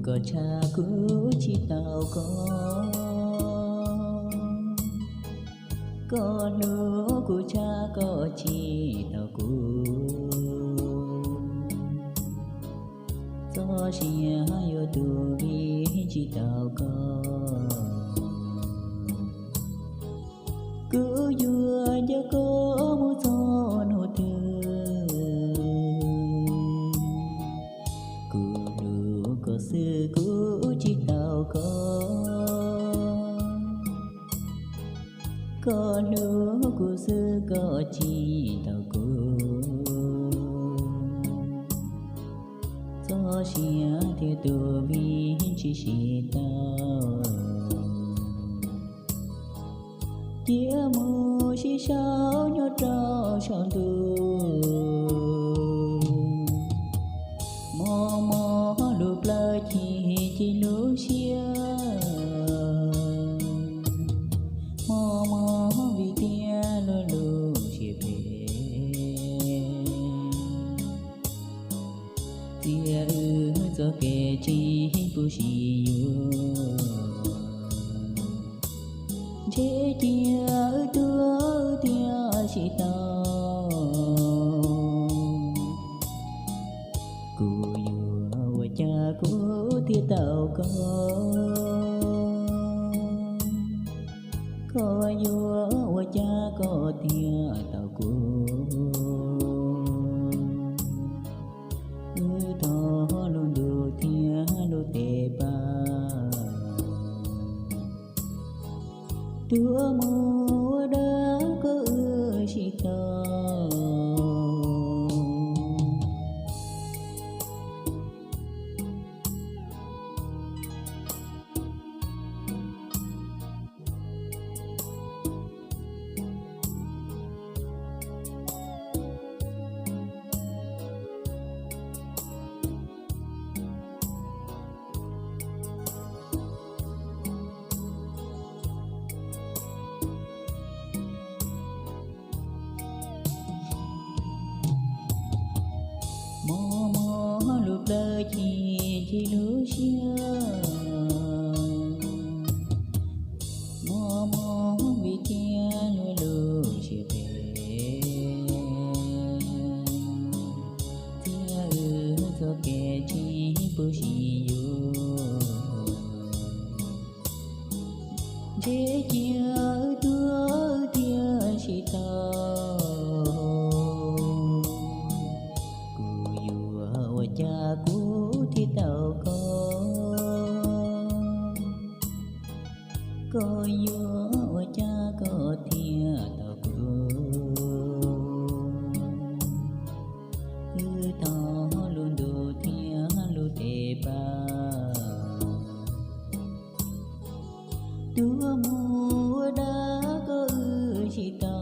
Koj tshaj kuv tsis tau koj, koj hlub kuv tshaj koj tsis tau kuv. Txoj sia yuav tu vim tsis tau koj. Kuv yuav nco koj mus txog hnub twg. Kuv hlub koj xwb kuv tsis tau koj, koj hlub kuv xwb koj tsis tau kuv. Txoj sia thiaj tu vim tsis sib tau. Cia mus sib sau nyob rau saum ntuj, mob mob lub plawv chim chim lub siab, mob mob vim tias luag lub siab phem. Txiav wb txoj kev tsis pub sib yuav, ntshe cia wb tuag wb thiaj sib tau. Kuv yuav ua cas kuv thiaj tau koj, koj yuav ua cas koj thiaj tau kuv. Wb thov lub ntuj thiab lub tes pab, tuav mus ua dab kom wb sib tau. Mob mob lub plawv chim chim lub siab, mob mob vim tias luag lub siab phem. Txiav wb txoj kev tsis pub sib yuav, ntshe cia wb tuag wb thiaj sib tau. Kuv yuav ua cas kuv thiaj tau koj, koj yuav ua cas koj thiaj tau kuv. Wb thov lub ntuj thiab lub tes pab, tuav mus ua dab kom wb sib tau.